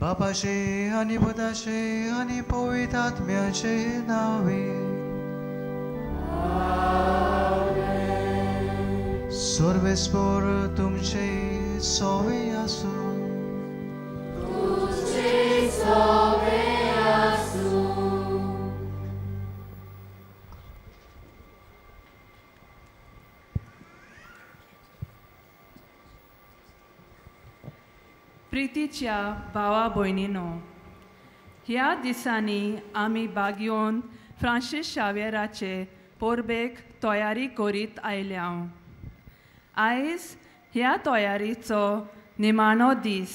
बापाचे आनी पुताचे आनी पवित्र आत्म्याचे नांवे. सर्वेस्पर तुमचे सोवे आसूं. तुमचे सोवे आसूं. प्रितीच्या भावा भयणीनो, ह्या दिसांनी आमी बागयोन फ्रांसीस शावेराचे परबेक तयारी करीत आयल्या. आयज ह्या तयारीचो निमाणो दीस.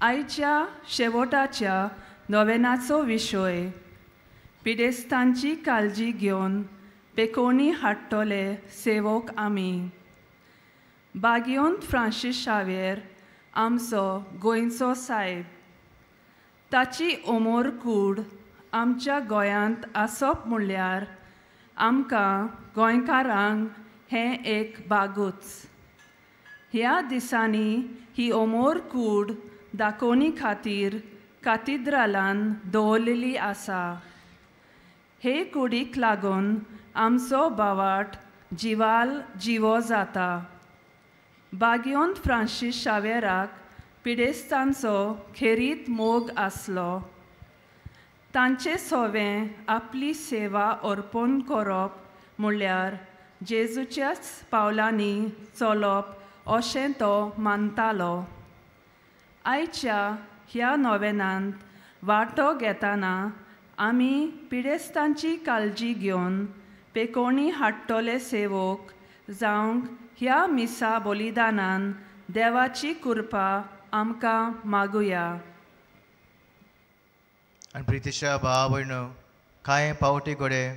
आयच्या शेवटाच्या नोवेनाचो विशय पिडेस्तांची काळजी घेवन पेकोणी हाडटले सेवक आमी. बागयोन फ्रांसीस शावेर आमचो गोंयचो सायब. ताची अमोर कूड आमच्या गोंयांत आसप म्हणल्यार आमकां गोंयकारांक हें एक बागूच. ह्या दिसांनी ही अमोर कूड दाखोवणी खातीर कातिद्रालान दवरलेली आसा. हे कुडीक लागून आमचो बावाट जिवाल जिवो जाता. बागयोन फ्रांसीस शावेराक पिडेस्तांचो खेरीत मोग आसलो. तांचे सोवें आपली सेवा अर्पण करप म्हणल्यार जेजूच्याच पावलांनी चलप अशें तो मानतालो. आयच्या ह्या नोवेनांत वांटो घेतना आमी पिडेस्तांची काळजी घेवन पेकोणी हाडटले सेवक जावंक ह्या मिसा बलिदानान देवाची कृपा आमकां मागुया. आनी प्रितीच्या भाव भयणो, कांय पावटी घडये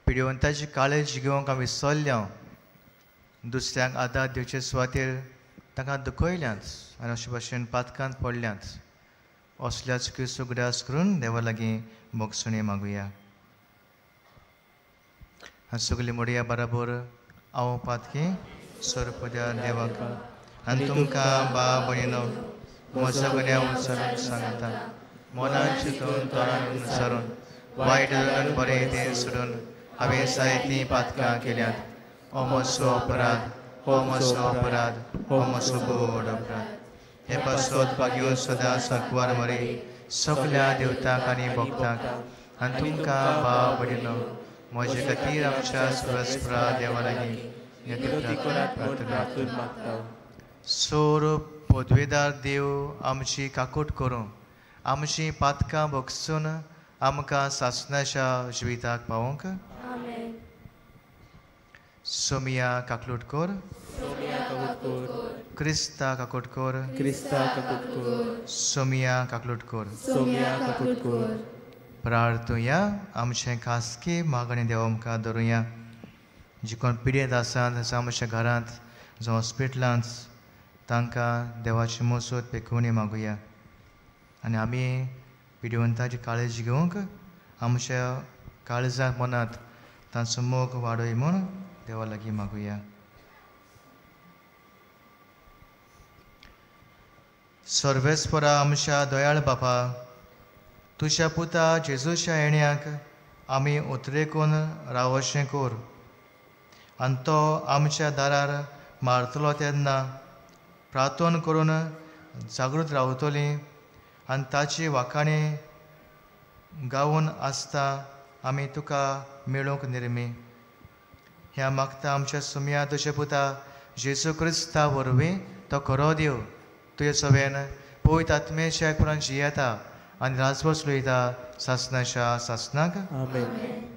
पिडिवंताची काळजी घेवंक आमी विसरल्या. दुसऱ्यांक आदार दिवचे सुवातेर तांकां दुखयल्यांत आनी अशे भाशेन पातकांत पडल्यांत. असल्या चुकीचो उगडास करून देवा लागीं भोगसणी मागुया. आनी सगळीं मोडया बराबर हांव पातकी सोरपद्या देवाक आनी तुमकां बा भयणो म्हजो गुन्यांव उच्चारून सांगता. मनान चिंतून तोंडान उच्चारून वायट धरून बरें तें सोडून हांवें जायतीं पातकां केल्यांत. हो म्हजो अपराध, हो म्हजो अपराध, हो म्हजो व्हड अपराध. हे पासत भाग्यो सदां सकवार मरे सगल्या देवतांक आनी भक्तांक आनी तुमकां बा भयणो म्हजे खातीर आमच्या सुरसप्रा देवा लागीं प्रार्थना. सोर पदवेदार देव आमची काकूट करूं, आमची पातकां भोगसून आमकां सासणाच्या जिविताक पावोवंक. सोमिया काकलूट कर, क्रिस्ता काकूट कर, सोमिया काकलूट कर. प्रार्थुया आमचें खासगी मागणें देवा मुखार धरुया. जी कोण पिडेंत आसात जावं आमच्या घरांत जावं हॉस्पिटलांत तांकां देवाची मोसत पेखोवणी मागुया. आनी आमी पिडिवंताची काळजी घेवंक आमच्या काळजांत मनांत तांचो मोग वाडय म्हूण देवा लागीं मागुया. सर्वेस्परा आमच्या दयाळ बापा, तुज्या पुता जेजूच्या येण्याक आमी उतरेकून रावशें कर आनी तो आमच्या दारार मारतलो तेन्ना प्रार्थना करून जागृत रावतली आनी ताची वाखाणी गावन आसता आमी तुका मेळूंक निर्मी. ह्या मागता आमच्या सुमया तुज्या पुता जेजू क्रिस्ता वरवीं तो खरो देव तुजे सवेन पवित्र आत्म्याच्या एकपणान जियेता आनी राजवस लयता सासणाच्या सासणाक. आमेन.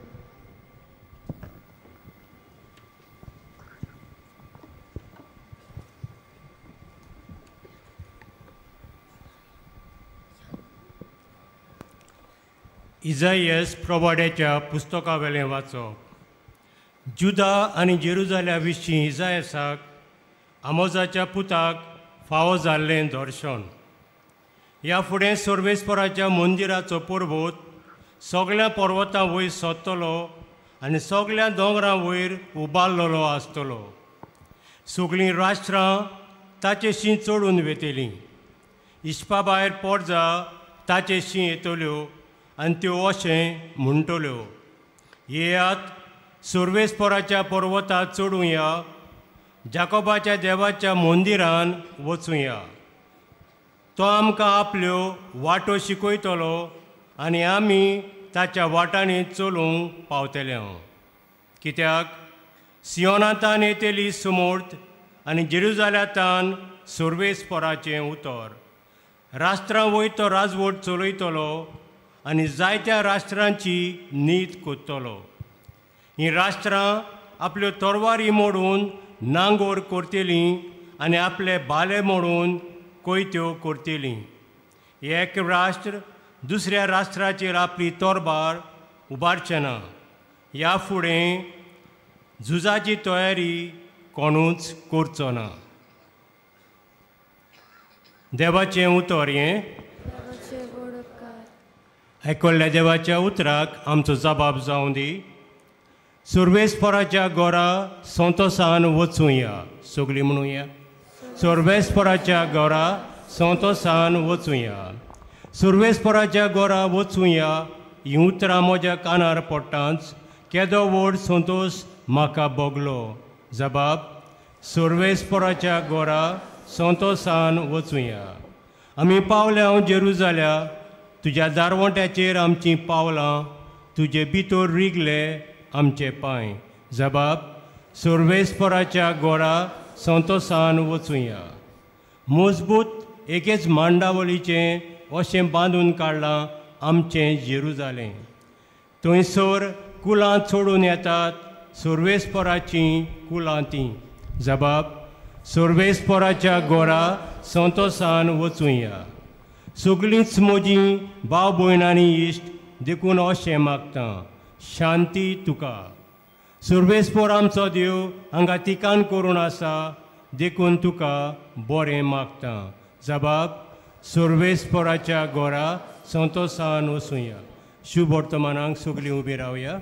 इजायस प्रवाड्याच्या पुस्तकावेलें वाचप. जुदा आनी जेरुजाल्या विशीं इजायसाक आमोजाच्या पुताक फावो जाल्लें दर्शन. ह्या फुडें सर्वेस्पराच्या मंदिराचो पर्वत सगळ्या पर्वतां वयर सोदतलो आनी सगळ्या दोंगरां वयर उबारलेलो आसतलो. सगळीं राष्ट्रां ताचेशी चडून वेतलीं. इस्पा भायर पोरजा ताचेशी येतल्यो आनी त्यो अशें म्हणटल्यो, येयात सर्वेस्पराच्या पर्वतार चडुया, जाकोबाच्या देवाच्या मंदिरान वचुया. तो आमकां आपल्यो वाटो शिकयतलो आनी आमी ताच्या वाटांनी चलूंक पावतले. कित्याक सियोनांतान येतली सुमूर्त आनी जेरुजाल्यांतान सर्वेस्पराचें उतर. राष्ट्रां वयर तो राजवट चलयतलो आनी जायत्या राष्ट्रांची नीत कोत्तलो. हीं राष्ट्रां आपल्यो तरवारी मोडून नांगोर करतलीं आनी आपले भाले मोडून कोयत्यो करतलीं. एक राष्ट्र दुसऱ्या राष्ट्राचेर आपली तोरबार उबारचें ना. ह्या फुडें झुजाची तयारी कोणूच करचो ना. देवाचें उतर हें. आयकल्ल्या देवाच्या उतराक आमचो जबाब जावं दी. सर्वेस्पराच्या गोरा संतोसान वचुया. सगळीं म्हणुया, सर्वेस्पराच्या गोरा संतोसान वचुया. सर्वेस्पराच्या गोरा वचुया हीं उतरां म्हज्या कानार पडटांच केदो व्हड संतोश म्हाका भोगलो. जबाब, सर्वेस्पराच्या गोरा संतोसान वचुया. आमी पावल्या हांव जेरुजाल्या, तुज्या दारवंट्याचेर आमचीं पावलां, तुजे भितर रिगले आमचे पांय. जबाब, सर्वेस्पराच्या गोरा संतोसान वचुया. मजबूत एकेच मांडावळीचें अशें बांदून काडलां आमचें जेरुजालें. थंयसर कुलां चडून येतात सर्वेस्पराचीं कुलां तीं. जबाब, सर्वेस्पराच्या गोरा संतोसान वचुया. सगळींच म्हजीं भाव भयणांनी इश्ट, देखून अशें मागता, शांती तुका. सर्वेस्पर आमचो देव हांगा तिकान करून आसा, देखून तुका बरें मागता. जबाब, सर्वेस्पराच्या गोरा संतोसान वचुया. शुभ वर्तमानाक सगळीं उबी रावया.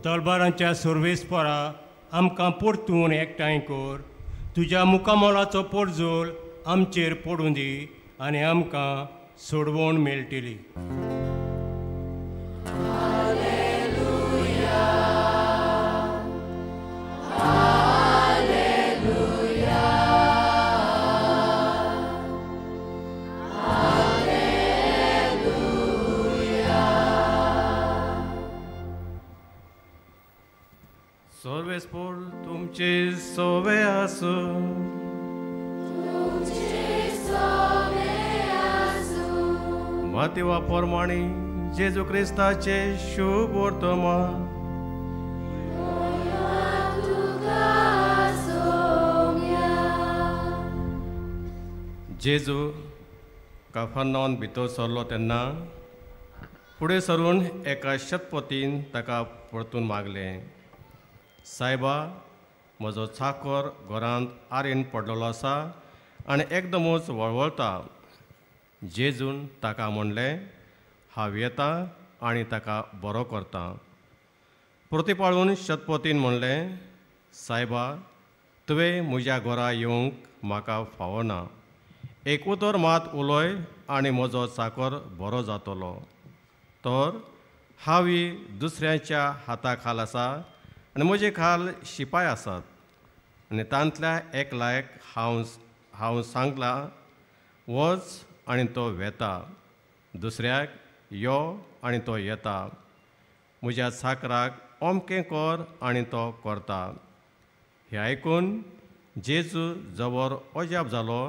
दलबारांच्या सर्वेस्परा आमकां परतून एकठांय कर. तुज्या मुखामोलाचो पोरजोल आमचेर पडूं दी आनी आमकां सोडवण मेळटली. सर्वेस्पर तुमचे सोवे आसूं. मातेवा प्रमाणे जेजू क्रिस्ताचे शुभ वर्तमान. जेजू काफरनावन भितर सरलो तेन्ना फुडें सरून एका शतपतीन ताका परतून मागलें, सायबा, म्हजो चाकर घरांत आरेन पडलेलो आसा आनी एकदमच वळवळता. जेजून ताका म्हणलें, हांव येता आनी ताका बरो करता. प्रतिपाळून शतपतीन म्हणलें, सायबा, तुवें म्हज्या घरा येवंक म्हाका फावना. एक उतर मात उलय आनी म्हजो चाकर बरो जातलो. तर हांवूय दुसऱ्यांच्या हाता खाल आसा आनी म्हजे खाल शिपाय आसात. आनी तांतल्या एकल्याक हांव हांव सांगलां वच आनी तो वेता, दुसऱ्याक यो आनी तो येता, म्हज्या चाकराक अमकें कर आनी तो करता। हें आयकून जेजू जबर अजाप जालो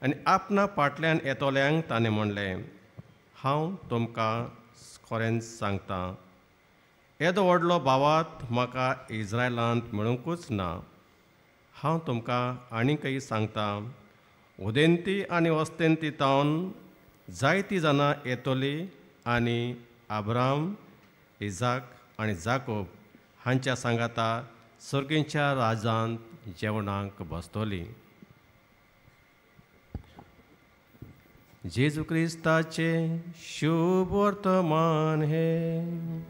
आनी आपणा फाटल्यान येतल्यांक ताणें म्हणलें, हांव तुमकां खरेंच सांगता, येदो व्हडलो भावात म्हाका इज्रायलांत मेळुंकूच ना। हांव तुमकां आनीकय सांगता, उदेंती आनी वस्तेंती तावन जायतीं जाणां येतलीं आनी अब्राहम, इजाक आनी जाकोब हांच्या सांगाता सर्गींच्या राजांत जेवणाक बसतलीं। जेजू क्रिस्ताचें शुभ वर्तमान हें।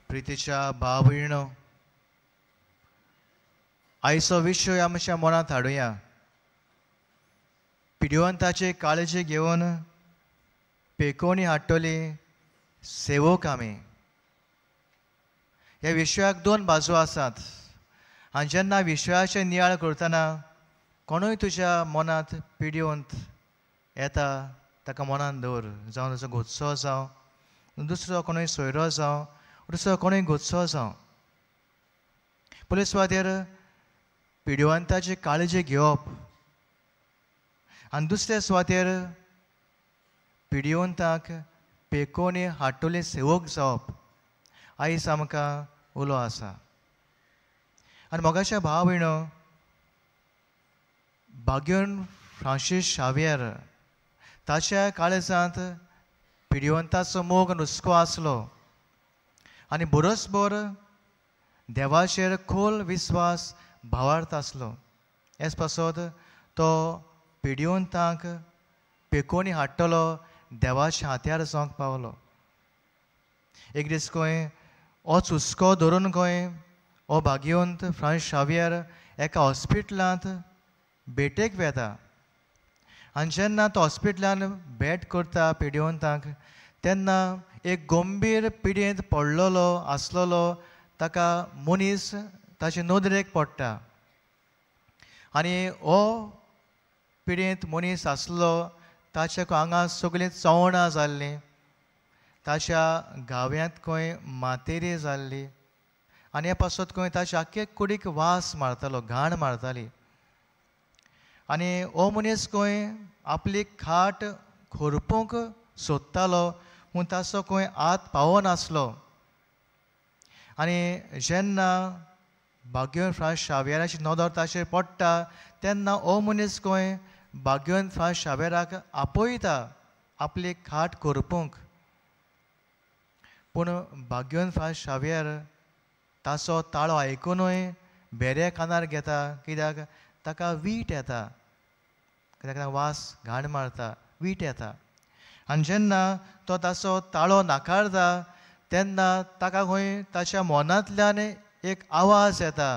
प्रितीच्या भाव भयणो, आयचो विशय आमच्या मनांत हाडुया। पिडिवंताची काळजी घेवन पेकोवणी हाडटली सेवक आमी। ह्या विशयाक दोन बाजू आसात आनी जेन्ना विशयाचे नियाळ करतना कोणूय तुज्या मनांत पिडिवंत येता ताका मनांत दवर, जावं तुजो घोदसो जावं, दुसरो कोणूय सोयरो जावं, दुसरो कोणूय घोदसो जावं। पयले सुवातेर पिडिवंताची काळजी घेवप आनी दुसरे सुवातेर पिडिवंताक पेकोवणी हाडटले सेवक जावप आयज आमकां उलो आसा। आनी मोगाच्या भाव भयणो, भाग्योन फ्रांसीस शावियर ताच्या काळजांत पिडिवंताचो मोग हुस्को आसलो आनी बरोसभर देवाचेर खोल विस्वास भावार्थ आसलो। हेच पासत तो पिडिवंतांक पेकोवणी हाडटलो देवाच्या हात्यार जावंक पावलो। एक दीस खंय होच हुस्को धरून खंय हो भाग्यवंत फ्रांस शावियर एका हॉस्पिटलांत भेटेक वेता आनी जेन्ना तो हॉस्पिटलांत भेट करता पिडिवंतांक तेन्ना एक गंभीर पिडेंत पडलेलो आसलेलो ताका मनीस ताचे नदरेक पडटा आनी हो पिडेंत मनीस आसलो ताच्या आंगा सगळीं चवणां जाल्लीं, ताच्या गाव्यांत खंय मातेरी जाल्ली आनी हे पासत खंय ताच्या आख्खे कुडीक वास मारतालो, घाण मारताली। आनी हो मनीस खंय आपली खाट खरपूंक सोदतालो पूण ताचो खंय हात पावनासलो। आनी जेन्ना भाग्यवंत फ्रांस शावियराची नदर ताचेर पडटा तेन्ना हो मनीस खंय भाग्यवंत फ्रांस शावियराक आपयता आपली खाट खरपूंक, पूण भाग्यवंत फ्रांस शावियर ताचो ताळो आयकुनूय बेरे कानार घेता, कित्याक ताका वीट येता, कित्याक वास घाण मारता, वीट येता। आनी जेन्ना तो ताचो ताळो नाकारता तेन्ना ताका खंय ताच्या मनांतल्यान एक आवाज येता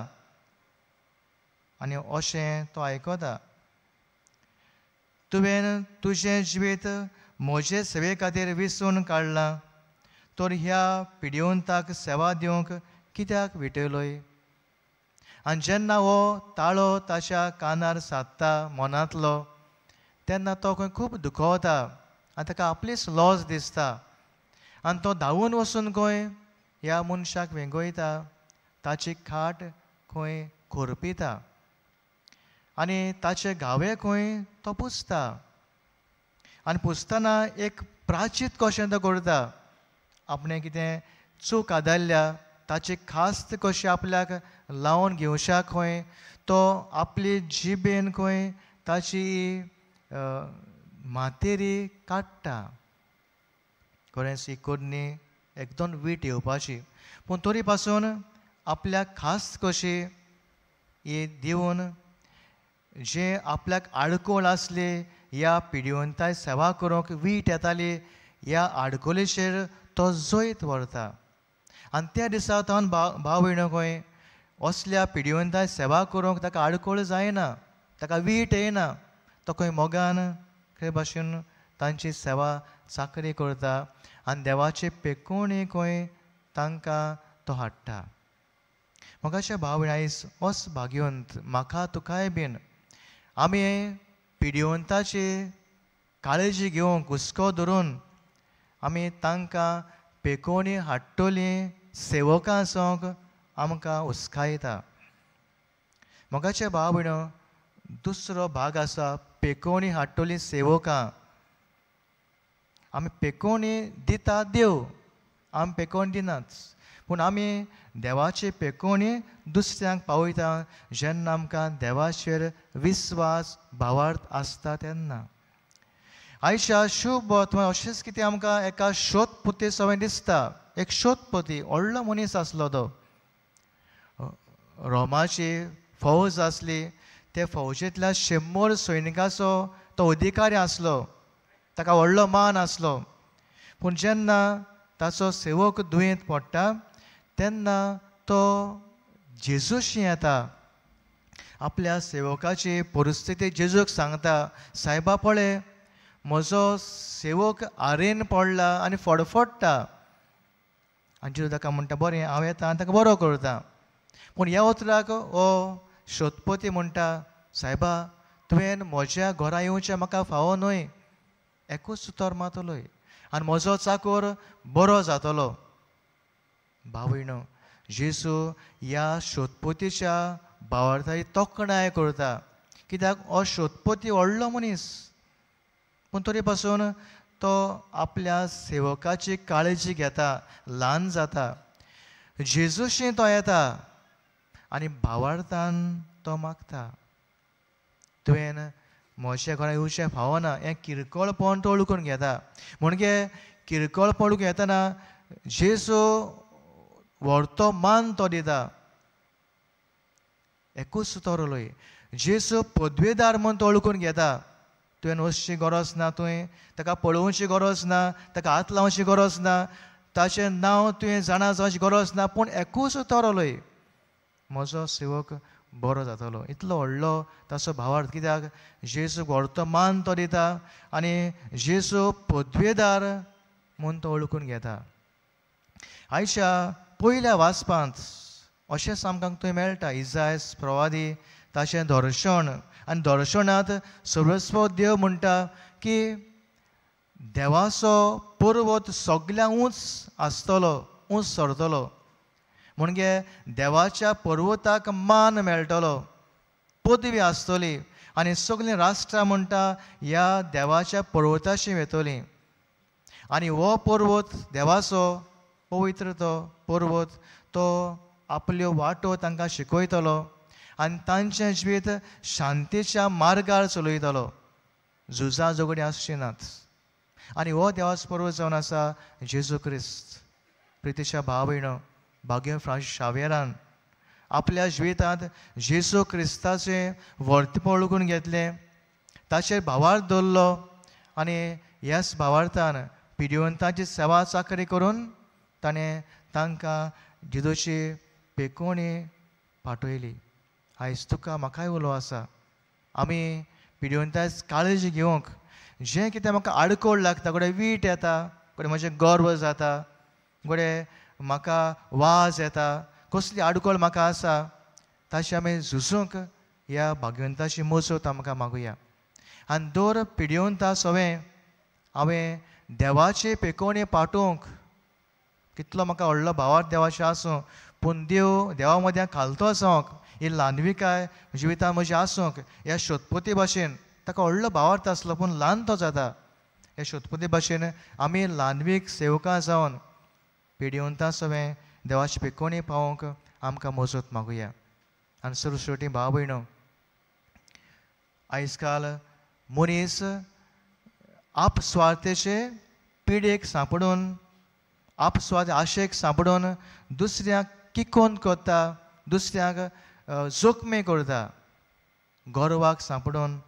आनी अशें तो आयकता, तुवें तुजें जिवीत म्हजे सेवे खातीर विसरून काडलां तर ह्या पिडिवंताक सेवा दिवंक कित्याक विटयलोय। आनी जेन्ना हो ताळो ताच्या कानार सादता मनांतलो तेन्ना तो खंय खूब दुखवता आनी ताका आपलीच लॉस दिसता आनी तो धांवून वचून खंय ह्या मनशाक वेंगयता, ताची खाट खंय खरपिता आनी ताचे घावे खंय तो पुसता आनी पुसतना एक प्राचीत कशें तो करता, आपणें कितें चूक आदारल्या ताची खास्त कशी आपल्याक लावन घेवशाक खंय तो आपली जिबेन खंय ताची मातेरी काडटा। खरेंच ही करणी एकदम वीट येवपाची, पूण तरी पासून आपल्याक खास कशी ही दिवन जे आपल्याक आडखळ आसली ह्या पिडिवंताय सेवा करूंक वीट येताली ह्या आडखळीचेर तो जैत व्हरता। आनी त्या दिसा तावन भाव भयणो खंय असल्या पिडिवंताय सेवा करूंक ताका आडखळ जायना, ताका वीट येना, तो खंय मोगान खंय भाशेन तांची सेवा चाकरी करता आनी देवाचे पेकोणी खंय तांकां तो हाडटा. म्हाका भाव आयज होच भाग्यवंत म्हाका तुकाय बीन आमी पिडिवंताची काळजी घेवंक हुस्को धरून आमी तांकां पेकोणी हाडटली सेवकां आसूंक आमकां हुस्कायता. मोगाचे भाव भयणो, दुसरो भाग आसा पेकोणी हाडटली सेवकां. आमी पेकोणी दिता देव, आमी पेकोणी दिनात, पूण आमी देवाची पेकोणी दुसऱ्यांक पावयता जेन्ना आमकां देवाचेर विस्वास भावार्थ आसता तेन्ना. आयच्या शुभ अशेंच कितें आमकां एका शोधपोती सवय दिसता. एक शोधपोती व्हडलो मनीस आसलो तो, रोमाची फौज आसली, ते फौजेंतल्या 100 सैनिकाचो तो अधिकारी आसलो, ताका व्हडलो मान आसलो. पूण जेन्ना ताचो सेवक दुयेंत पडटा तेन्ना तो जेजूशी येता, आपल्या सेवकाची परिस्थिती जेजूक सांगता, सायबा पळय म्हजो सेवक आरेन पडला आनी फडफडटा. आनी जेजू ताका म्हणटा बरें हांव येता आनी ताका बरो करता. पूण ह्या उतराक हो शोधपती म्हणटा, सायबा तुवें म्हज्या घरा येवचें म्हाका फावो न्हय, एकूच उतर मात उलय आनी म्हजो चाकोर बरो जातलो. भाव भयणो, जेजू ह्या शोधपोतीच्या भावार्थाची तोखणाय करता, कित्याक हो शोधपोती व्हडलो मनीस, पूण तरी पासून तो आपल्या सेवकाची काळजी घेता, ल्हान जाता. जेजूशी तो येता आनी भावार्थान तो मागता, तुवें म्हज्या घरा येवचें फावना. हें किरकोळपण तो वळखून घेता. म्हणजे किरकोळपण वळखून घेतना जेजू व्हरतो मान तो दिता, एकूच तो उलय. जेजू पदवेदार म्हूण तो वळखून घेता, तुवें वचची गरज ना, तुवें ताका पळोवची गरज ना, ताका हात लावची गरज ना, ताचें नांव तुवें जाणा जावची गरज ना, पूण एकूच उतर उलय, म्हजो सेवक बरो जातलो. इतलो व्हडलो ताचो भावार्थ, कित्याक जेजूक व्हरतो मान तो दिता आनी जेजू पदवेदार म्हूण तो वळखून घेता. आयच्या पयल्या वाचपांत अशेंच आमकां थंय मेळटा, इजायस प्रवादी ताचें दर्शन, आनी दर्शनांत सर्वस्व देव म्हणटा की देवाचो पर्वत सगळ्यांक उंच आसतलो, उंच सरतलो, म्हणजे देवाच्या पर्वताक मान मेळटलो, पदवी आसतली आनी सगळीं राष्ट्रां म्हणटा ह्या देवाच्या पर्वताशी वेतलीं. आनी हो पर्वत देवाचो पवित्र तो पर्वत तो आपल्यो वाटो तांकां शिकयतलो आनी तांचें जिवीत शांतीच्या मार्गार चलयतलो, झुजां झगडीं आसचीं नात. आनी हो देवाचो पर्वत जावन आसा जेजू क्रिस्त. प्रितीच्या भाव भयणो, भाग्य फ्रांसीस शाव्येरान आपल्या जिवितांत जेजू क्रिस्ताचें व्हरतेपण वळखून घेतलें, ताचेर भावार्थ दवरलो आनी ह्याच भावार्थान पिडिवंतांची सेवा चाकरी करून ताणें तांकां जेजूची पेकोणी पाठयली. आयज तुका म्हाकाय उलो आसा, आमी पिडिवंतांची काळजी घेवंक जें कितें म्हाका आडकोळ लागता, घडये वीट येता, घडये म्हजें गर्व जाता, घडये म्हाका वाज येता, कसली आडकोळ म्हाका आसा, ताची आमी झुजूंक ह्या भाग्यवंताची मजत आमकां मागुया. आनी दर पिडिवंता सवें हांवें देवाचे पेकोवणी पाठोवंक कितलो म्हाका व्हडलो भावार्थ देवाचें आसूं, पूण देव देवा मद्यां खालतो जावंक ही ल्हानविकाय जिवितांत म्हजी आसूंक ह्या शोधपोती भाशेन ताका व्हडलो भावार्थ आसलो पूण ल्हान तो जाता. ह्या शोधपोती भाशेन आमी ल्हानवीक सेवकां जावन पिडिवंता सवें देवाची पेकोवणी पावोवंक आमकां मजत मागुया. आनी सरस्वती भाव भयणो, आयज काल मनीस आपस्वार्थेचे पिडेक सांपडून, आपस्वार्थ आशेक सांपडून दुसऱ्यांक किकोन करता, दुसऱ्यांक जोखमी करता, गर्वाक सांपडून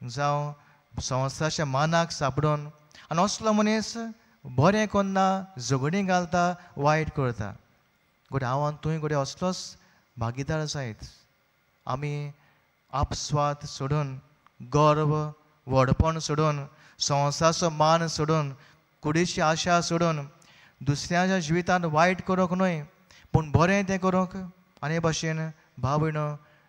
जावं संवसाराच्या मानाक सांपडून, आनी असलो मनीस बरें करना, झगडीं घालता, वायट करता. घडये हांव आनी तूंय घडये असलोच भागीदार जायत. आमी आपस्वार्थ सोडून, गर्व, व्हडपण सोडून, संवसाराचो मान सोडून, कुडीची आशा सोडून दुसऱ्याच्या जिवितांत वायट करूंक न्हय पूण बरें तें करूंक. आनी हे भाशेन भाव भयणो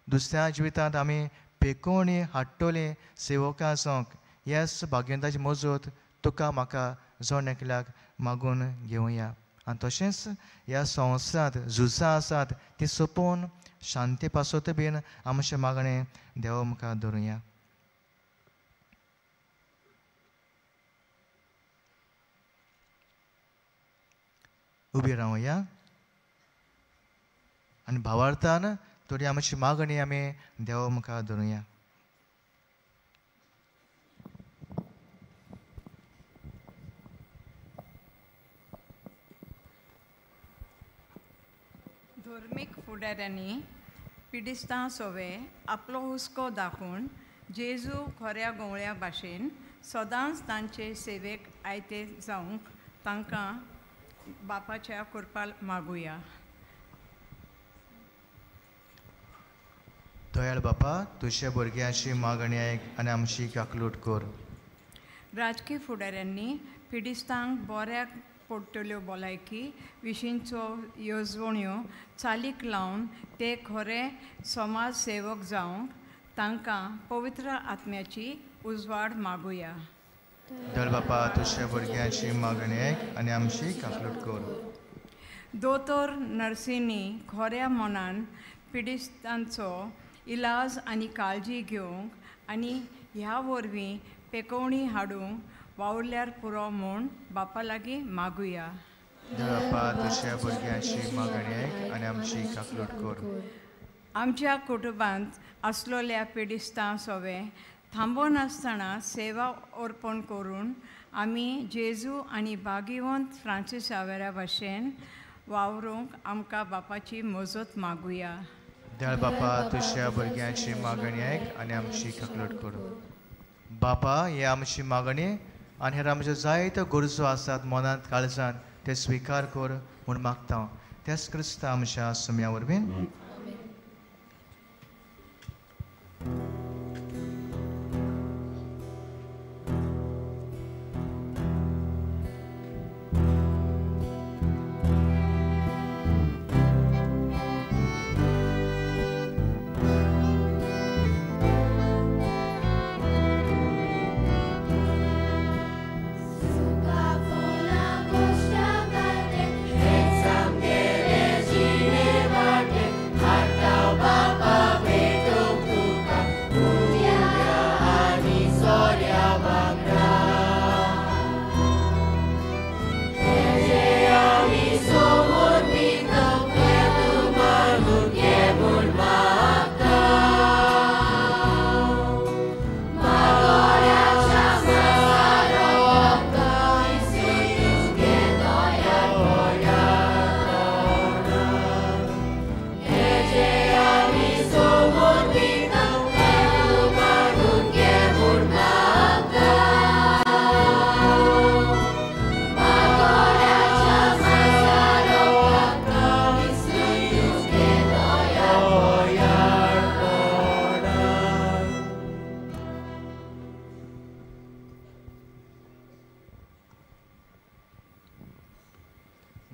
दुसऱ्या जिवितांत आमी पेकोवणी हाडटली सेवकां आसूंक येस भाग्यवंताची मजत तुका म्हाका जण एकल्याक मागून घेवया. आनी तशेंच ह्या संवसारांत झुजां आसात ती सोंपोवन शांती पासत बीन आमचें मागणें देवा मुखार दवरुया. उबी रावया आनी भावार्थान थोडी आमची मागणी आमी देवा मुखार दवरुया. धर्मीक फुडाऱ्यांनी पिडिस्तां सोवे आपलो हुस्को दाखोवन जेजू खऱ्या गवळ्या भाशेन सदांच तांचे सेवेक आयते जावंक तांकां बापाच्या कृपाल मागुया. दयाळ बापा, तुज्या भुरग्यांची मागणी आयक आनी आमची काकलूट कर. राजकी फुडाऱ्यांनी पिडिस्तांक बऱ्याक पडटल्यो भलायकी विशींचो येवजण्यो चालीक लावन ते खरे समाज सेवक जावंक तांकां पवित्र आत्म्याची उजवाड मागुया. दयाळ बापा, तुज्या भुरग्यांची मागणी आयक आनी आमची काकलूट कर. दोतोर नर्सींनी खऱ्या मनान पिडिस्तांचो इलाज आनी काळजी घेवंक आनी ह्या वरवीं पेकोवणी हाडूंक वावुरल्यार पुरो म्हूण बापा लागीं मागुया. बापा, तुज्या भुरग्यांची मागणी आयक आनी आमची काकलूट कर. आमच्या कुटुंबांत आसलेल्या पिडिस्तां सोवे थांबनासतना सेवा अर्पण करून आमी जेजू आनी भाग्यवंत फ्रांसीस सावेरा भाशेन वावरूंक आमकां बापाची मजत मागुया. दयाळ बापा, तुज्या भुरग्यांची मागणी आयक आनी आमची काकलूट कर. बापा, हे आमची मागणी आनी हेर आमच्यो जायत्यो गरजो आसात मनांत काळजांत ते स्विकार कर म्हूण मागता. त्याच क्रिस्ता आमच्या सुम्या वरवीं.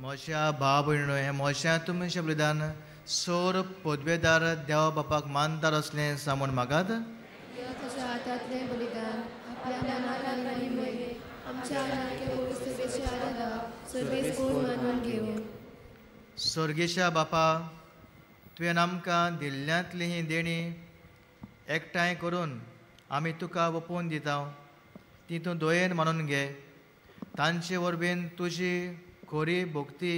म्हज्या भाव भयणो, हें म्हज्या तुमचें बलिदान सोर पदवेदार देवा बापाक मानदार असलें सामून मागात. तुज्या हातांतलें बलिदान आपल्या मनाक आनी आमच्या मानून घेवं. स्वर्गेशा बापा, तुवें आमकां दिल्ल्यांतली ही देणी एकठांय करून आमी तुका ओपून दिता, ती तूं दयेन मानून घे. तांचे वरवीं तुजी खरी भक्ती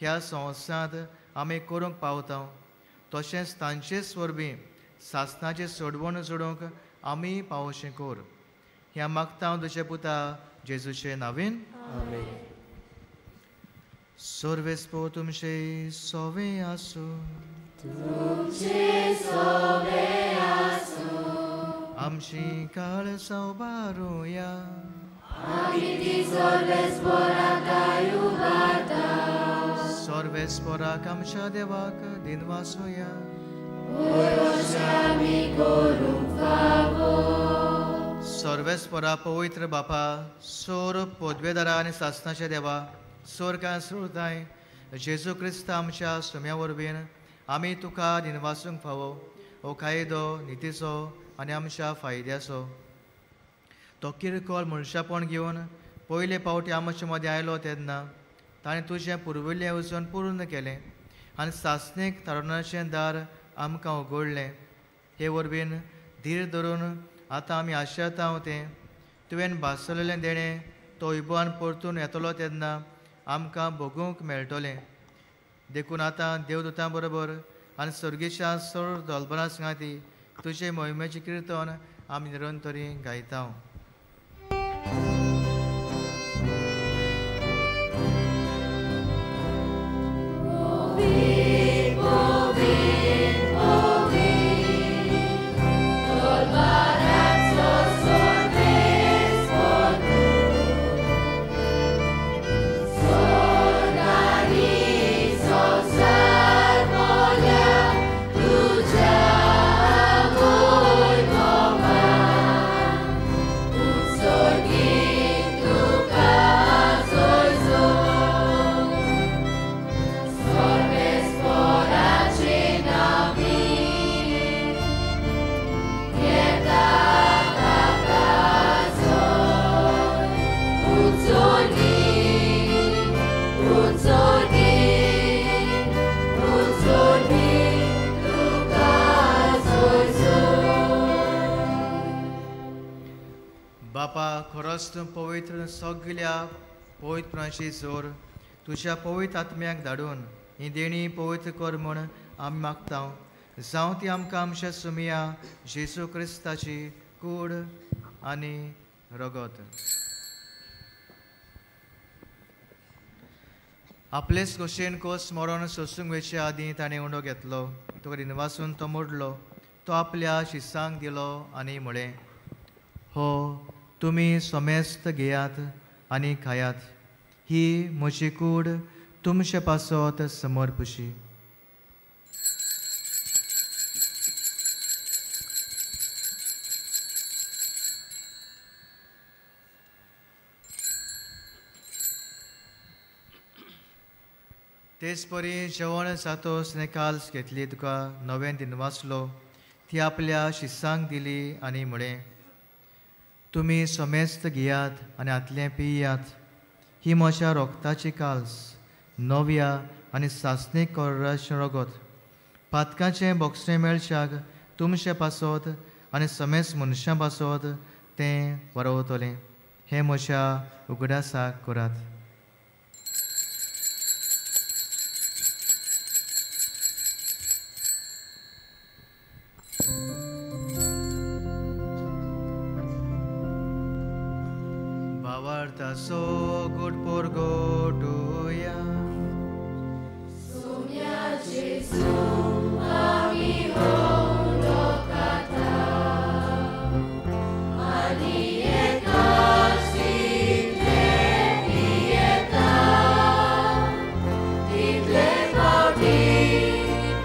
ह्या संवसारांत आमी करूंक पावता, तशेंच तांचेच वरवीं सासणाचें सोडवण जोडूंक आमी पावोवचें कर. ह्या मागता हांव तुज्या पुता जेजूचे नांवेन. सर्वेस्पो तुमचे सोवे आसूं. आमची काळ सावबारुया. सर्वेस्पोराक आमच्या देवाक दिनवासुया. सर्वेस्परा पवित्र बापा सोर पोदवेदारा आनी सासनाच्या देवा सोरकां सोरताय जेजू क्रिस्त आमच्या सुम्या वरवीं आमी तुका दिनवासूंक फावो हो कायदो नितीचो आनी आमच्या फायद्याचो. तो किरकोळ मनशापण घेवन पयले पावटी आमचे मदें आयलो तेन्ना ताणें तुजें पुर्विल्लें येवजण पूर्ण केलें आनी सासणीक थारोवण्याचें दार आमकां उगडलें. हे वरवीं धीर धरून आतां आमी आशेता तें तुवें भासलेलें देणें तो इबान परतून येतलो तेन्ना आमकां भोगूंक मेळटलें. देखून आतां देवदूतां बरोबर आनी सर्गेच्या सर दोलबरां सांगाती तुजे मोहिमेचें किर्तन आमी निरंतरी गायता. बापा खरोच तूं पवित्र सगल्या पवित्रपणाची जोर तुज्या पवित्र आत्म्याक धाडून ही देणी पवित्र कर म्हूण आमी मागता. जावं ती आमकां आमच्या सुमया जेजू क्रिस्ताची कूड आनी रगत. आपलेच गोशेन कोस मरण सोसूंक वेचे आदीं ताणें उंडो घेतलो, तो रिनवासून तो मोडलो, तो आपल्या शिसांक दिलो आनी म्हळें, हो तुमी समेस्त घेयात आनी खायात, ही म्हजी कूड तुमचे पासत समर्पशी. तेच परी जेवण जातोच निकाल्स घेतली, तुका नवें दिनवासलो, ती आपल्या शिसांक दिली आनी म्हळें, तुमी समेस्त घेयात आनी हातलें पियात, ही म्हज्या रोगताची काल्स नव्या आनी सासणीक कोराचें रगत. पातकाचें बोगसें मेळच्याक तुमचे पासत आनी समेस्त मनशां पासत तें वरवतलें. हें म्हज्या उगडासाक करात. So good por go to ya. Sumya Jesu ami hondo kata ani ekasitle pieta title pauti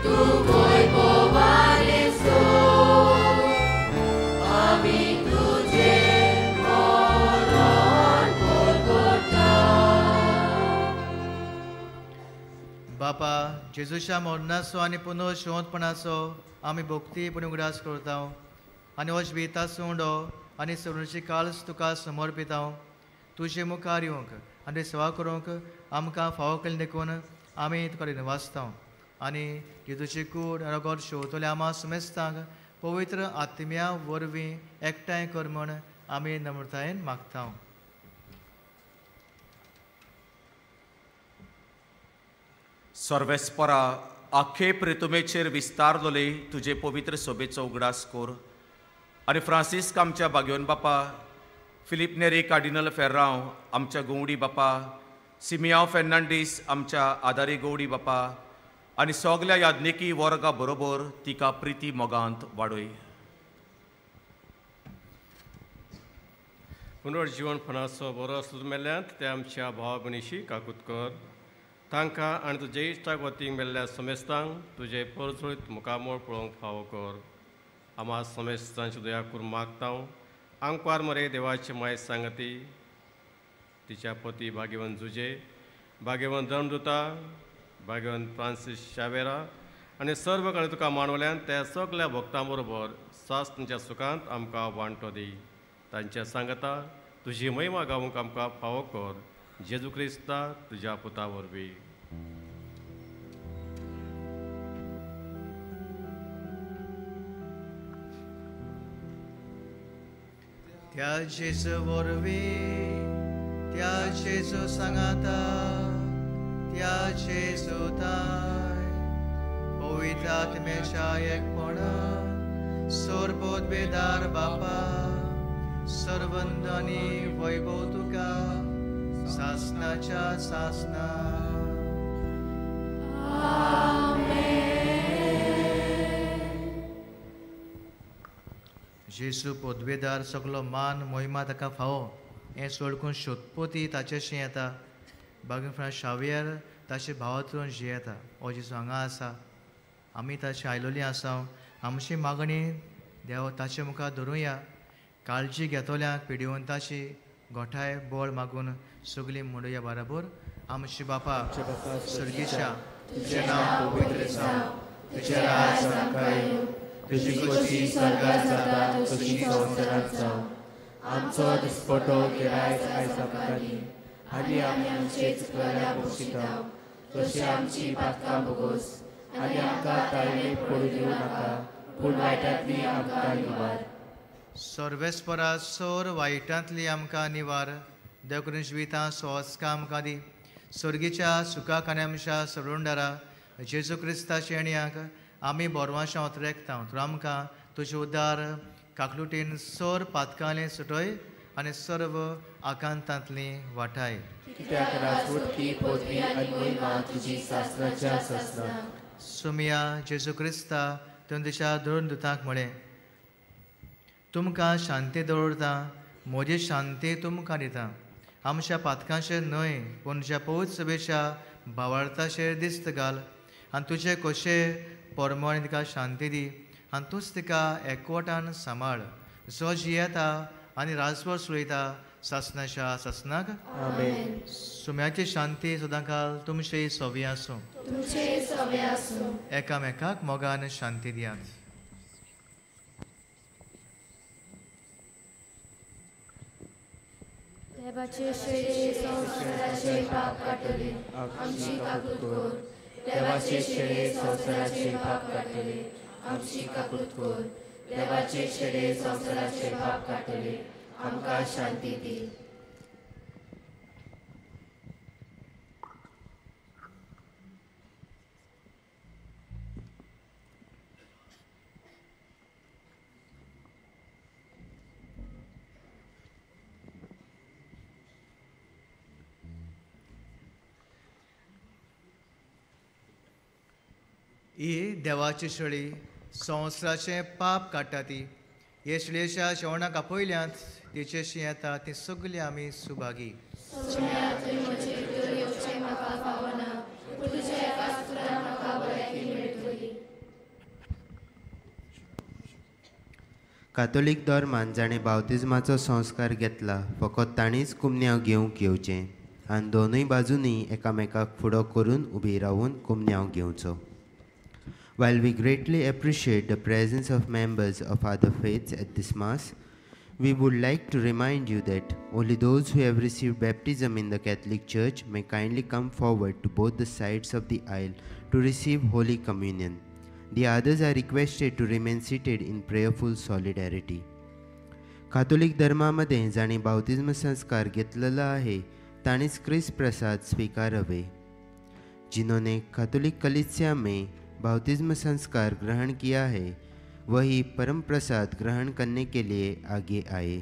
tu voi bovane so ami tuje. बापा जेजूच्या मरणाचो आनी पुनर्जिवंतपणाचो आमी भक्ती पूण उगडास करता आनी हो जिविताचो उंडो आनी सरुची काल्स तुका समर्पिता. तुजे मुखार येवंक आनी सेवा करूंक आमकां फावो केली देखून आमी तुका दिनवासता आनी जेजूची कूड रगत शेवतले आमा समेस्तांक पवित्र आत्म्या वरवीं एकठांय कर म्हूण आमी नम्रतायेन मागता. सर्वेस्परा आखे प्रितुमेचेर विस्तारलोले तुजे पवित्र सोबेचो उगडास कोर आनी फ्रांसिस्क आमच्या बागयोन बापा, फिलीप नेरी कार्डिनल फेर्रांव आमच्या गोवडी बापा, सिमियांव फेर्नांडीस आमच्या आदारी गोवडी बापा आनी सगल्या याज्ञिकी वर्गा बरोबर तिका प्रिती मोगांत वाडय. पुनर्जीवनपणाचो बरो आसलो मेल्ल्यांत ते आमच्या भाव भयणीशी काकूत कर. तांकां आनी तुजे इश्टाक वतीक मेल्ल्या समेस्तांक तुजे परजळीत मुखामळ पळोवंक फावो कर. आमा समेस्तांची दया करून मागता. आंकवार मरे देवाची माय सांगती, तिच्या पती भाग्यवंत जुजे, भाग्यवंत धर्मदुता, भाग्यवंत फ्रांसीस शावेरा आनी सर्व कडेन तुका मानवल्यान त्या सगल्या भक्तां बरोबर सासणाच्या सुखांत आमकां वांटो दी. तांच्या सांगता तुजी महिमा गावूंक आमकां फावो कर, जेजू क्रिस्ता तुज्या पुता वरवीं. त्या जेजू वरवीं, त्या जेजू सांगाता, त्या जेजू ताय पवित्र आत्म्याच्या एकपणान सोरपोत बेदार बापा सर्वंदनी वैभव तुका सासनाच्या सासना. जेजू पदवेदार सगलो मान मोहिमा ताका फावो हें सोडकून सोदपोती ताचेशी येता. बागीन फ्रांस शावियर ताचे भावातून जियेता. हो जेजू हांगा आसा, आमी ताचे आयलोली आसा. आमची मागणी देव ताचे मुखार धरुया. काळजी घेतोल्यांक पिडिवंताची गोठाय बळ मागून सगळीं म्हणुया बराबर. आमची बापा स्वर्गीच्या, तुजें नांव पवित्र जावं, तुजें राज आमकां येवं, तुजी खोशी स्वर्गात जाता तशी संवसारांत जावं. आमचो दिसपटो गिरायक आयज आमकां दी आनी आमी आमचे चुकलेल्या बक्षिता तशी आमची पातकां भोगोस आनी आमकां ताळमेक पडूं दिवं नाका, पूण वायटांतली आमकां निवार. सर्वेस्परा सोर वायटांतली आमकां निवार. देव करून जिवितां सोंसकां आमकां दी. स्वर्गीच्या सुखाक आनी आमच्या सरुंडारा जेजू क्रिस्ताच्या येण्याक आमी बोरवांशा ओतरेकता. तूं आमकां तुजें उदार काकलुटीन सोर पातकांले सुटय आनी सर्व आकांतांतली वाटाय. कित्याक राजवटकी पदवी आनी महिमा तुजी सासणाच्या सासणाक. सुमिया जेजू क्रिस्ता तुवें तुज्या धरून दुतांक म्हळें, तुमकां शांती दवरता, म्हजी शांती तुमकां दिता. आमच्या पातकांचेर न्हय पूण तुज्या पवित्र सभेच्या भावार्थाचेर दिस्त घाल आनी तुजे कशे परमोणे तिका शांती दी आनी तूंच तिका एकवटान सांबाळ, जो जियेता आनी राजभर चलयता सासणाच्या सासणाक. आमेन. सुम्याची शांती सदांकाल तुमचे सोवी आसूं. एकामेकाक मोगान शांती दियात. देवाचे शेळे संवसाराचे पाप काडटले, आमची काकूत कर. देवाचे शेळे संवसाराचे पाप काडटले, आमची काकूत कर. देवाचे शेळे संवसाराचे पाप काडटले, आमकां शांती दी. ही देवाची शेळी संवसाराचें पाप काडटा ती. हे शेळयेच्या जेवणाक आपयल्यांत तिचेशी येता ती सगळी आमी सुभागी. कातोलीक धर्मान जाणें बावतिज्माचो संस्कार घेतला फकत ताणीच कुमन्यांव घेवंक येवचें आनी दोनूय बाजूंनी एकामेकाक फुडो करून उबी रावून कुमन्यांव घेवचो. While we greatly appreciate the presence of members of other faiths at this Mass, we would like to remind you that only those who have received baptism in the Catholic Church may kindly come forward to both the sides of the aisle to receive Holy Communion. The others are requested to remain seated in prayerful solidarity. Catholic धर्मामध्ये जांणी बाप्तिज्म संस्कार घेतलेला आहे तांणीच क्रिस्त प्रसाद स्वीकारावे. जिन्होंने Catholic कलीसिया में बाप्तिज्म संस्कार ग्रहण किया है वही परम प्रसाद ग्रहण करने के लिए आगे आए.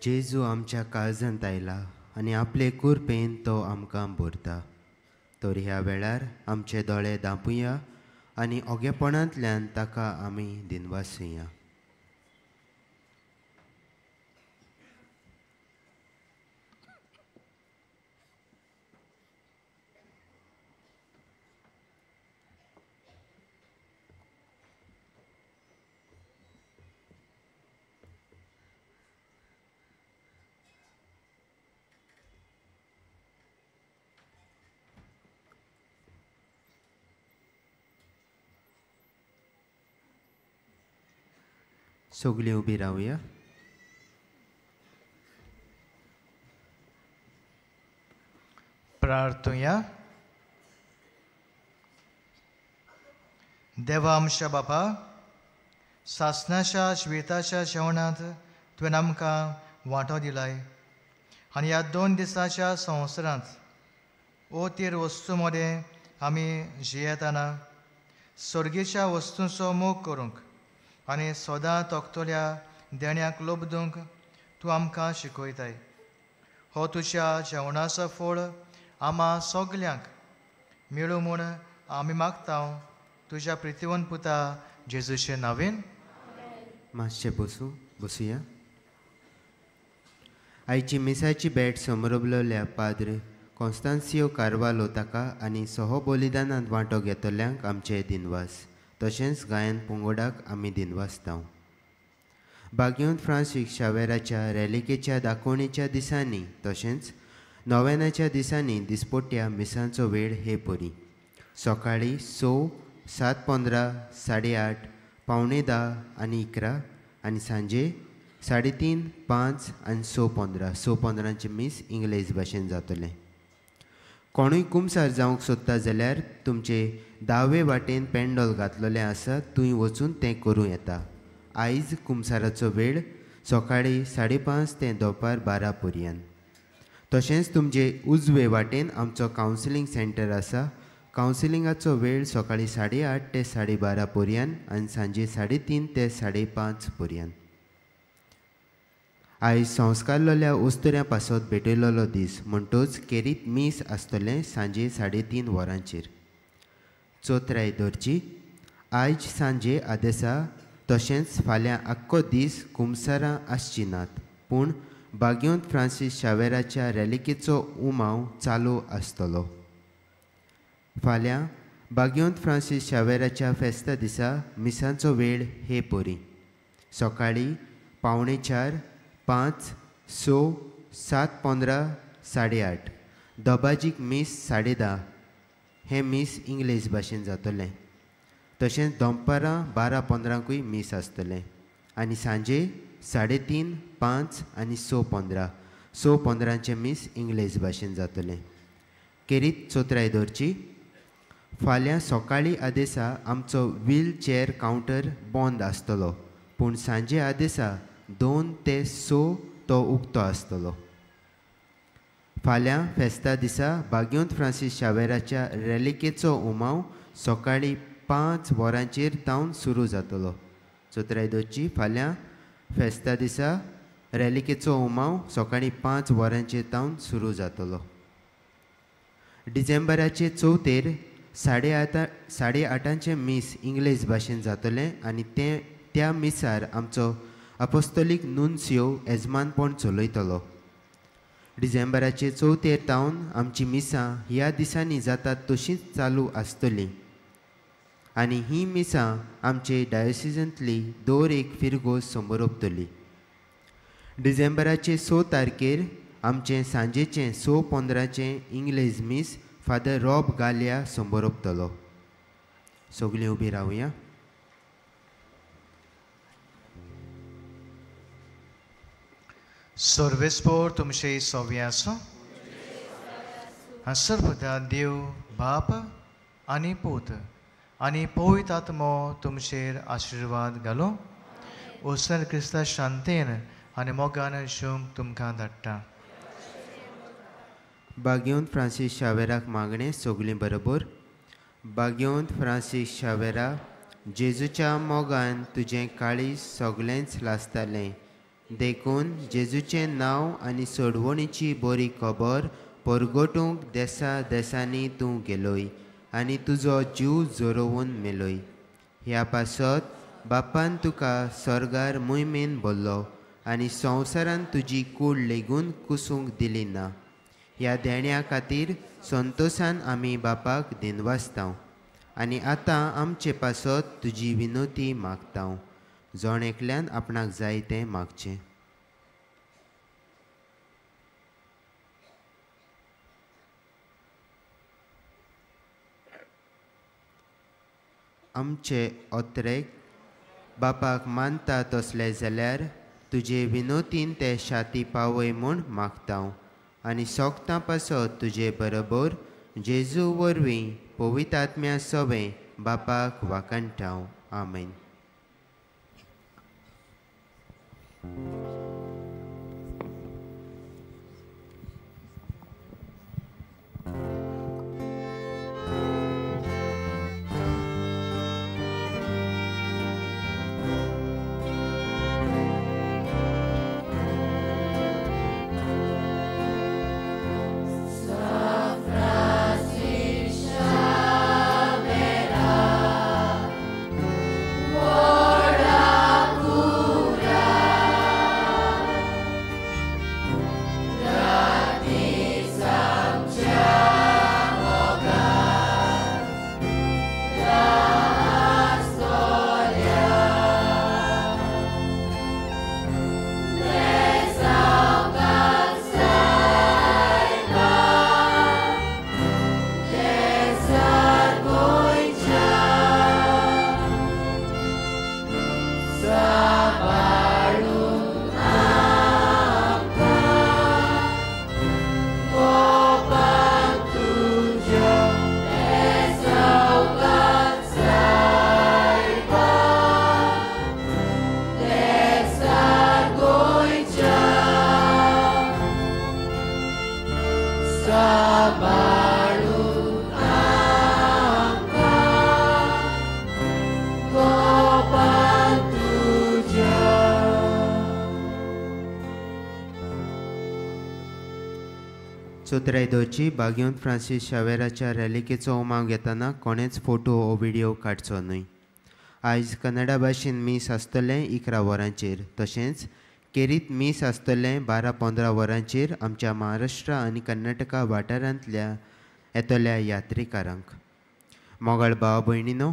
जेजू आमच्या काळजांत आयला आनी आपले कुरपेन तो आमकां भरता. तर ह्या वेळार आमचे दोळे दांपुया आनी ओगेपणांतल्यान ताका आमी दिनवासुया. सगळीं उबी रावया. प्रार्थुया. देवा आमच्या बापा, सासनाच्या जिविताच्या जेवणांत तुवें आमकां वांटो दिलाय आनी ह्या 2 दिसाच्या संवसारांत ओतीर वस्तू मदें आमी जियेतना सर्गीच्या वस्तूंचो मोग करूंक आनी सदां तोखतल्या देण्याक लोबदूंक तूं आमकां शिकयताय. हो तुज्या जेवणाचो फळ आमा सगल्यांक मेळूं म्हूण आमी मागता तुज्या प्रितीवन पुता जेजूचे नांवेन. मातशें बसुया. आयची मिसाची भेट समरबलोल्या पाद्र कॉन्स्तान्सियो कार्वालो ताका आनी सह बलिदानांत वांटो घेतल्यांक आमचे दिनवास. तशेंच गायन पंगडाक आमी दिनवासता. बागेवंत फ्रांसीस शावेराच्या रेलिकेच्या दाखोवणेच्या दिसांनी तशेंच नोवेनाच्या दिसांनी दिसपट्ट्या मिसांचो वेळ हे परी सकाळीं 6, 7:15, 8:30, 9:45 आनी 11 आनी सांजे 3:30, 5 आनी 6:15. 6:15 मीस इंग्लेज भाशेन जातलें. कोणूय कुमसार जावंक सोदता जाल्यार तुमचे दावे वाटेन पेंडोल घातलेलें आसा, थंय वचून तें करूं येता. आयज कुमसाराचो वेळ सकाळीं 5:30 ते दनपार 12 पर्यंत. तशेंच तुमचे उजवे वाटेन आमचो कावन्सिलींग सेंटर आसा. कावन्सिलिंगाचो वेळ सकाळीं 8:30 ते 12:30 पर्यंत आनी सांजे 3:30 ते 5:30 पर्यंत. आयज संस्कारलेल्या उस्तुऱ्यां पासत भेटयलेलो दीस म्हणटोच केरीत मीस आसतलें सांजे 3:30 वरांचेर. चोत्राय दवरची. आयज सांजे आदेसा तशेंच फाल्यां आख्खो दीस कुमसारां आसची नात, पूण बागेवंत फ्रांसीस शावेराच्या रेलिकेचो उमाव चालू आसतलो. फाल्यां बागेवंत फ्रांसीस शावेराच्या फेस्ता दिसा मिसांचो वेळ हे परी सकाळीं 3:45, 5, 6, 7:15, 8:30. दबाजीक मीस 10:30. हें मीस इंग्लेज भाशेन जातलें. तशेंच दनपारां 12:15 मीस आसतलें आनी सांजे 3:30, 5 आनी 6:15. 6:15 मीस इंग्लेज भाशेन जातलें. केरीत चोत्राय दवरची. फाल्यां सकाळीं आदेसा आमचो व्हील चेअर कावंटर बंद आसतलो, पूण सांजे आदेसा 2 ते 6 तो उक्तो आसतलो. फाल्यां फेस्ता दिसा बागेवंत फ्रांसीस शावेराच्या रेलिकेचो उमाव सकाळीं 5 वरांचेर तावन सुरू जातलो. चोत्राय दवरची. फाल्यां फेस्ता दिसा रेलिकेचो उमाव सकाळीं 5 वरांचेर तावन सुरू जातलो. डिसेंबराचे चवथेर 8:30 मीस इंग्लेज भाशेन जातलें आनी तें त्या मिसार आमचो अपोस्तोलीक नुन्सियो येजमानपण चलयतलो. डिसेंबराचे चवथेर तावन आमची मिसां ह्या दिसांनी जातात तशींच चालू आसतलीं आनी ही मिसां आमचे डायोसिजांतली दर एक फिरगोज समरोपतली. डिसेंबराचे 6 तारखेर आमचें सांजेचें 6:15 इंग्लेज मीस फादर रॉब गालिया समरोपतलो. सगळीं उबी रावया. सर्वेस्पोर तुमचे सोवे आसूं. सर्वदा देव बाप आनी पूत आनी पवित्र आत्मो तुमचेर आशिर्वाद घालूं. ओसर क्रिस्ता शांतेन आनी मोगान शिवंक तुमकां धाडटा. बागेवंत फ्रांसीस शावेराक मागणें सगळीं बरोबर. बागेवंत फ्रांसीस शावेरा, जेजूच्या मोगान तुजें काळीज सगळेंच लासतालें. देखून जेजूचें नांव आनी सोडवणीची बरी खबर परगटूंक देसा देसांनी तूं गेलोय आनी तुजो जीव जोरोवन मेलोय. ह्या पासत बापान तुका स्वर्गार मोहिमेन भरलो आनी संवसारान तुजी कूड लेगून कुसूंक दिली ना. ह्या देण्या खातीर संतोशान आमी बापाक दिनवासताव आनी आतां आमचे पासत तुजी विनोती मागताव. जण एकल्यान आपणाक जाय तें मागचें. आमचे ओत्रेक बापाक मानता तसले जाल्यार तुजे विनोतीन ते शाती पावय म्हूण मागताव आनी सोगतां पासत तुजे बरोबर जेजू वरवीं पवित्र आत्म्या सवें बापाक वाखाणटाव. आमेन. चोत्रायदोची बागेवन फ्रांसीस शावेराच्या रॅलिकेचो उमाव घेतना कोणेच फोटो वो व्हिडियो काडचो न्हय. आयज कन्नडा भाशेन मीस आसतलें 11 वरांचेर, तशेंच केरीत मीस आसतलें 12-15 वरांचेर आमच्या महाराष्ट्र आनी कर्नाटका वाठारांतल्या येतल्या यात्रेकारांक. मोगाळ भाव भयणीनो,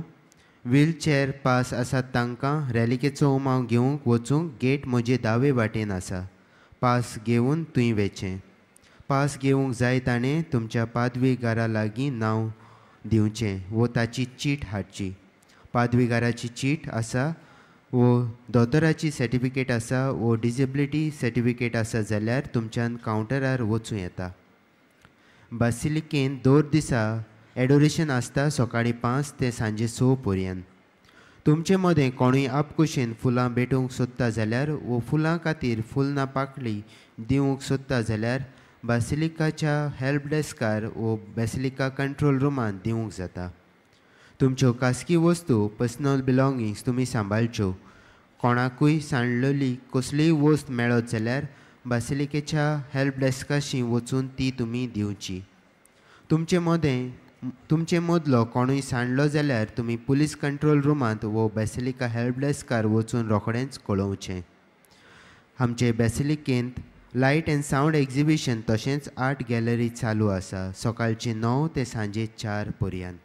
व्हीलचेअर पास आसात तांकां रॅलिकेचो उमाव घेवंक वचूंक गेट म्हजे दावे वाटेन आसा. पास घेवन थंय वेचें. पास घेवंक जाय ताणें तुमच्या पादवीगारा लागीं नांव दिवचें वो ताची चीट हाडची. पादवीगाराची चीट आसा वो दोतोराची सर्टिफिकेट आसा वो डिजेबिलिटी सर्टिफिकेट आसा जाल्यार तुमच्यान कावंटरार वचूं येता. बासिलिकेन दर दिसा एडोरेशन आसता सकाळीं 5 ते सांजे 6 पर्यंत. तुमचे मदें कोणूय आपकुशेन फुलां भेटोवंक सोदता जाल्यार वो फुलां खातीर फुलना पाकळी दिवंक सोदता जाल्यार बासिलिकाच्या हेल्प डेस्कार वो बासिलिका कंट्रोल रुमांत दिवंक जाता. तुमच्यो खासगी वस्तू पर्सनल बिलोंगिंग्स तुमी सांबाळच्यो. कोणाकूय सांडलेली कसलीय वस्त मेळत जाल्यार बासिलिकेच्या हेल्प डेस्काशी वचून ती तुमी दिवची. तुमचे मदलो कोणूय सांडलो जाल्यार तुमी पुलीस कंट्रोल रुमांत वो बासिलिका हेल्प डेस्कार वचून रोखडेंच कळोवचें. आमचे बासिलिकेंत लायट एंड सावंड एक्झिबिशन तशेंच आर्ट गॅलरी चालू आसा सकाळचे 9 ते सांजे 4 पर्यंत.